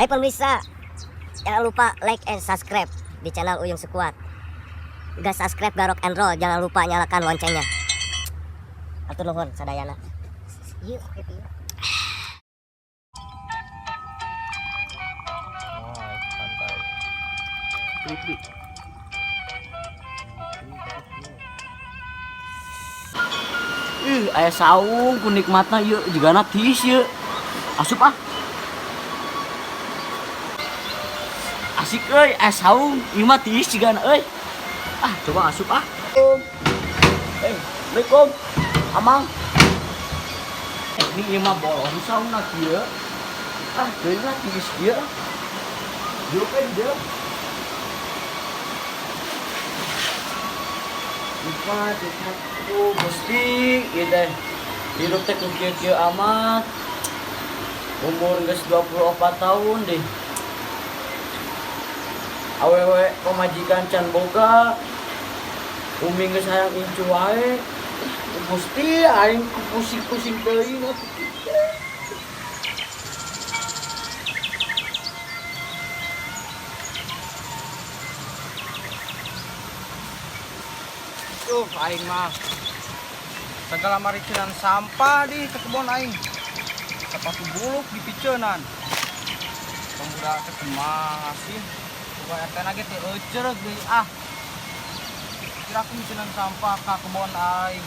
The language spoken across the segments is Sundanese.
Hai pemirsa, jangan lupa like and subscribe di channel Uyung Sekuat. Gak subscribe gak rock and roll, jangan lupa nyalakan loncengnya. Atur nuhun sadayana. Yuk, gitu ya. Oh, santai. Klik. Ih, aya saung ku nikmatna ieu jigana tiis ieu. Asup ah. Asik euy, aya saung, ieu mah tiis jigana euy. Ah, coba asup ah. Eh, Assalamualaikum. Amang. Eh, ini ieu mah bolong saungna kieu. Ah, deui lah tiis kieu. Diuk we di dieu. Nikmat, nikmat. Aduh, Gusti, ieu teh. Hirup teh ku kieu-kieu amat. Umur geus 24 tahun deh. Awewe pamajikan can boga. Umi geus hayang incu wae. Gusti, aing ku pusing-pusing teuing atuh. Tuh, aing mah segala maricenan sampah di ke kebon aing. Sepatu buluk dipiceunan. Pemuda teh kumaha sih? Coba RT na ge teu euceureuh deui ah. Kira aku micenan sampah ka kebon aing.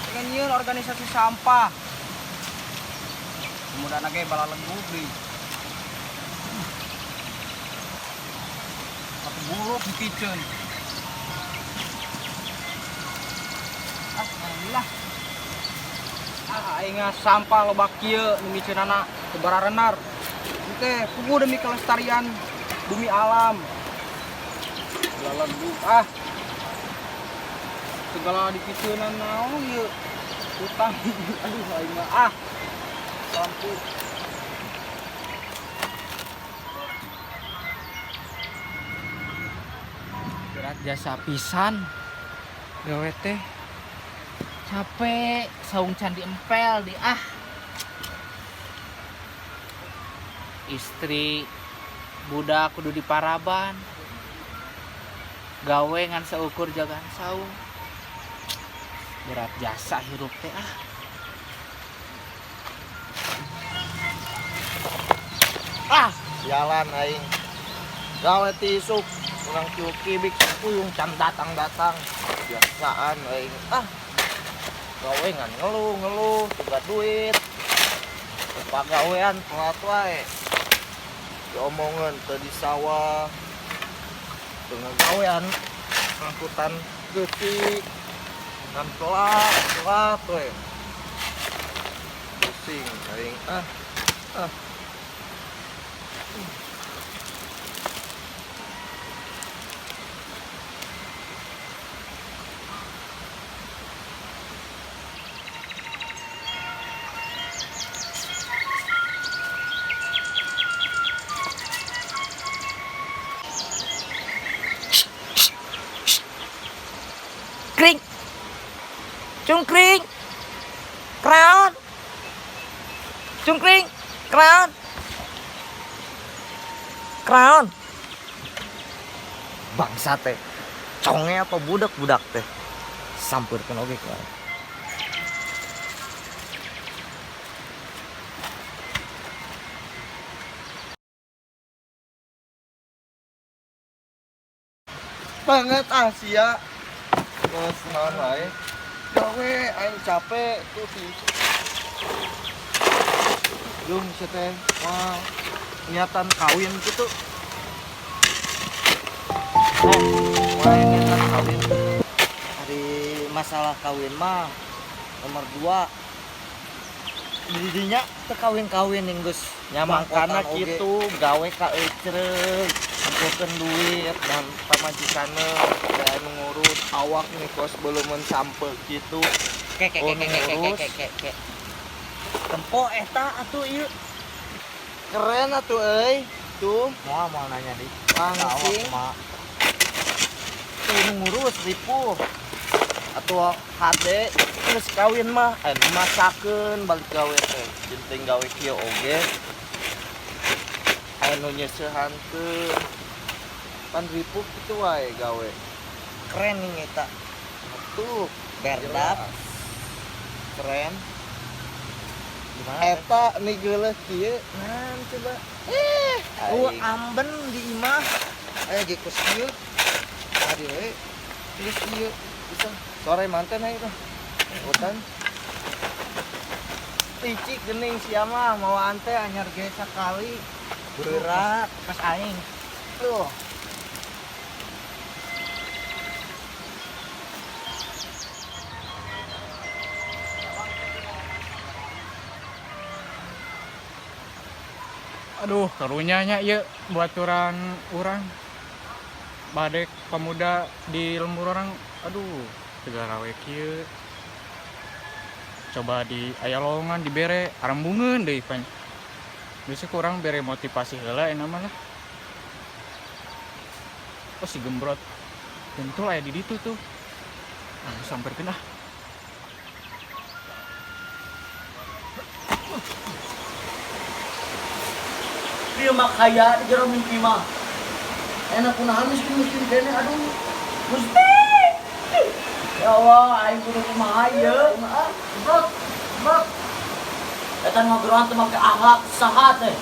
Pengen nyieun organisasi sampah. Pemuda na ge balalegug deui. Sepatu buluk dipiceun. Ah, alhamdulillah. Ah, aing sampah loba kieu nu miceunana teu bararenar. Ieu teh puguh demi kelestarian bumi alam. Lalegug ah. Segala dipiceunan naon ieu? Utang. Aduh aing mah ah. Lampu. Berat jasa pisan. Gawe teh Capek, saung candi empel di ah. Istri budak kudu diparaban. Gawe ngan seukur jagaan saung. Berat jasa hirup teh ah. Ah, sialan aing. Gawe ti isuk urang tilu kibik puyung can datang-datang. Biasaan aing. Ah. Gawe ngan ngeluh-ngeluh, juga duit. Pagawean telat wae. Diomongan teu di sawah. Teu ngagawean angkutan geutik. Ngan telat, telat we. Pusing aing. Ah. Ah. Kring. Cungkring. Kraon. Cungkring. Kraon. Kraon. Bangsa teh conge apa budak-budak teh sampeurkeun oge ku aing. Banget ah sia. Terus naon wae. Gawe aing capek tuh ti. Jung sia teh wah niatan kawin gitu. Wah, niatan kawin. Hari masalah kawin mah nomor 2. Didinya teu kawin-kawin yang geus Nya mangkana bangkotan oge. kitu gawe ka eucreug, ngumpulkeun duit dan pamajikanna dan ngurus awak nih kos belum sampe kitu. Ke ke Oh, ke ke ke ke ngurus. ke ke ke. Tempo eta atuh ieu. Keren atuh euy. Tuh, Moal moal nanya di. langsing. Tuh ngurus ripuh. Atuh hade terus kawin mah anu masakeun balik gawe teh. Penting gawe kieu oge. Aya nu nyeusehan teu. Pan ripuh kitu wae gawe. Keren nih eta. Tuh, Berdap. keren. Gimana? Eta nih geuleuh kieu, nah coba. Eh, Oh, amben di imah. Aya ge kos kieu. Tadi we. Geus kieu bisa. Sore manten hayu tah. Hutan. Licik gening sia mah mawa ante anyar ge sakali. Berat pas aing. Tuh. Aduh, karunya nya ieu baturan urang. Badek pemuda di lembur orang, aduh, segala we kieu. Coba di aya lowongan dibere arembungeun deui pan. Bisa kurang bere motivasi heula enak mah lah. Oh si gembrot. Tentu aya di ditu tuh. Ah, samperkeun ah. Dia mah kaya di jero mimpi mah. Enak kunaon miskin-miskin kene aduh. Gusti. Ya Allah, aing kudu kumaha ieu? Brot, brot. Eta ngobrol teh make akhlak saha teh.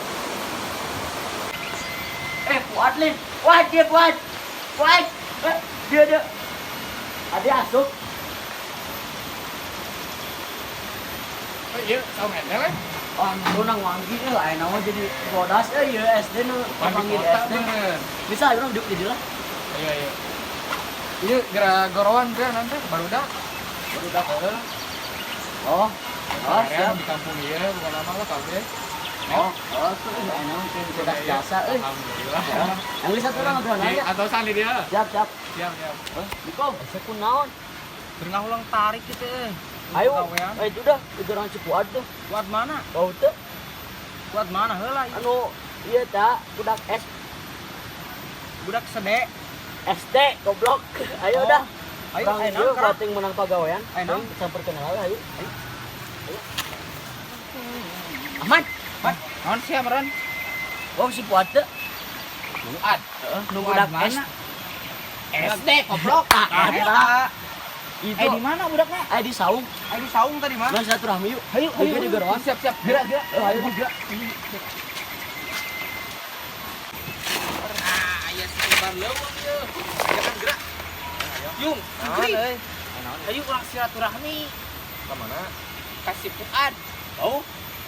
Eh, Fuad lin. Wah, dia Fuad. Fuad. Eh, dia dia. Ade asup. Oh iya, saung ente lah. Oh, nu nang wanggi euy, aya naon jadi bodas euy ieu SD nu Wangi panggil kota SD. bener. Bisa urang diuk di dieu lah. Iya, iya. Iya, gerak gorowan teh nanti barudak. Barudak heeh. Oh, oh, siap. Di kampung ieu bukan nama lah kabeh. Oh, oh, tuh aya naon teh bodas jasa euy. Alhamdulillah. Yang bisa urang ngobrol Di aya. atosan di dia. Siap, siap. Siap, siap. Eh, Diko, kunaon? Keur ngahulang tarik kitu euy. Ayo, Gawean. eh itu dah, itu orang Cipuad tuh. Kuat mana? Bau teu. Kuat mana heula ieu? Anu, iya ta, budak S Budak sede. SD goblok. Ayo Oh. dah. Ayo, Urang ayo ieu naon, Kak? bating menang pagawean. Ayo naon? Samperkeun heula ayo. Ayo. Ayo. Ahmad, Mat, naon sia meureun? oh si Fuad teu. Fuad. Heeh, nu Fuad budak S. mana? SD goblok. Ah, eta. Itu. Eh di mana budaknya? Eh di saung. Ayo di saung tadi mah. Urang silaturahmi yuk. Ayo, Ayo di gorowan. Siap, siap. Gerak, gerak. Ayo gerak. Ah, aya si kembar leuweung ieu. Ayo kan gerak. Yung, Naon euy? Ayo urang silaturahmi Ka mana? ka si Fuad. Oh,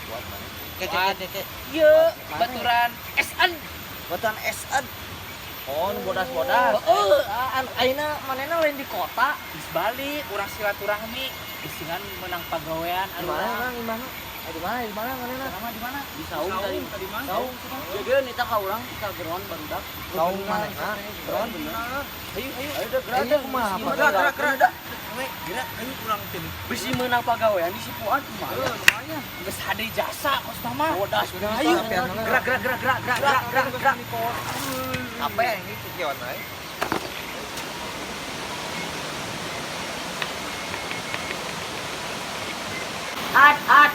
buat mana? Ke ke ke ke. Ieu baturan SN. Batuan SN. Oh, nu bodas-bodas. Heeh. Ah, ayeuna manehna lain di kota. Geus balik urang silaturahmi, bisingan menang pagawean Di mana emang di mana? Eh, di mana? Di mana manehna? Sama di mana? Di saung tadi. Tadi mah. Saung. Jadi nita ka urang ka geroan barudak. Saung manehna. Geroan bener. Ayo, ayo. Ayo dah gerak Ayo dah. kumaha, Pak? Gerak, gerak, gerak. Gerak, ayo urang teh. Bisi menang pagawean di si Fuad kumaha? Lumayan. Geus hade jasa kos mah. Bodas. Ayo, gerak, gerak, gerak, gerak, gerak, gerak, gerak, gerak. Apa yang ini kikieuan wae? Ad ad.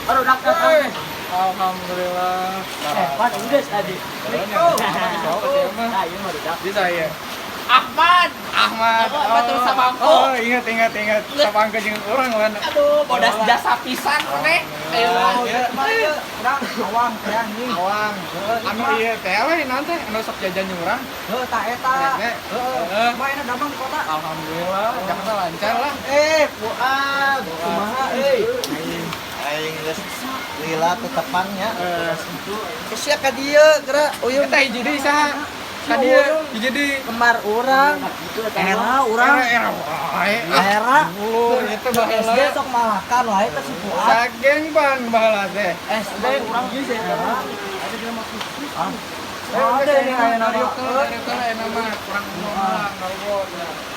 Barudak datang. Alhamdulillah. Eh, pan geus tadi. Nah, ieu mah barudak. Bisa ya. Ahmad, Ahmad. Oh, Batur sabangko. Oh, ingat ingat ingat. Sabangko jeung urang lan. Aduh, bodas jasa pisan maneh. Ayo Ya, urang awang teh anjing. Awang. Anu ieu teh we nanti anu sok jajan jeung urang. Heuh, tah eta. Heeh. Kumaha enak damang di kota? Alhamdulillah, Jakarta lancar lah. Eh, Fuad, kumaha euy? Aing geus lila tetepangnya. Geus sia ka dieu geura uyung. Eta hiji deui saha? Ka dieu hiji deui. Kembar urang. Era urang. Era wae. Era. Lu itu baheula. SD sok malakan wae teh si Fuad. Sageng pan baheula teh. SD urang Ieu sih eta. Ada ini aya nama. Ari nama kurang ngomong ngobrol.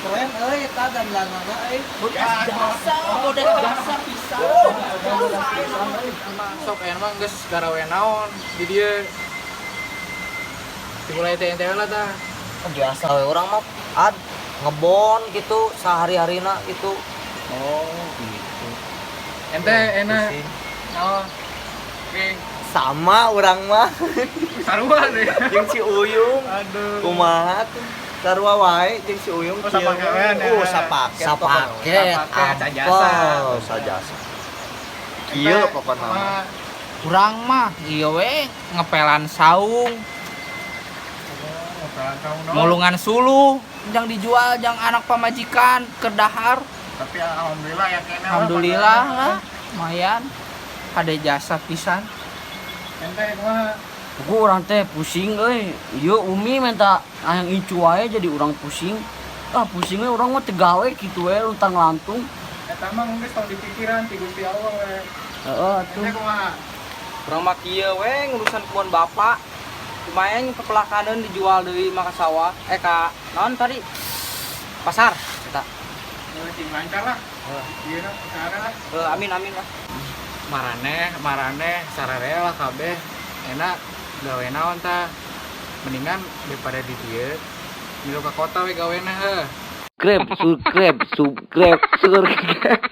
Keren euy eta dandanana euy. Jasa, bodas jasa pisan. Sok aya mah geus garawe naon di dieu. Dimulai teh ente lah tah. Biasa we urang mah ad ngebon gitu sehari-harina itu. Oh, gitu. Ente enak. Naon? Oke. Sama urang mah. Sarua deh. Jeung si Uyung. Aduh. Kumaha tuh? Sarua wae jeung si Uyung. Oh, sapakean ya. Oh, sapaket. Sapaket. Sapaket, sajasa. Oh, sajasa. Kieu pokona mah. Urang mah ieu we ngepelan saung, mulungan suluh, jang dijual jang anak pamajikan keur dahar. Tapi alhamdulillah ya kene. Alhamdulillah lah, lumayan. Ada jasa pisan. Ente kumaha? Buku urang teh pusing euy. Ieu Umi minta hayang incu wae jadi urang pusing. Ah, pusing we urang mah teu gawe kitu we luntang lantung. Eta mah geus tong dipikiran ti Gusti Allah we. Heeh atuh. Ente kumaha? Urang mah kieu we ngurusan kebun bapak. Lumayan pepelakaneun dijual deui mah ka sawah. Eh, ka naon tadi? Pasar eta. Sing lancar lah. Iya, usahana lah. Eh, amin amin lah. Maraneh, maraneh, sararea lah kabeh. Enak gawe naon tah? Mendingan daripada di dieu, milu ka kota we gawena heuh. Subscribe, subscribe, subscribe, subscribe.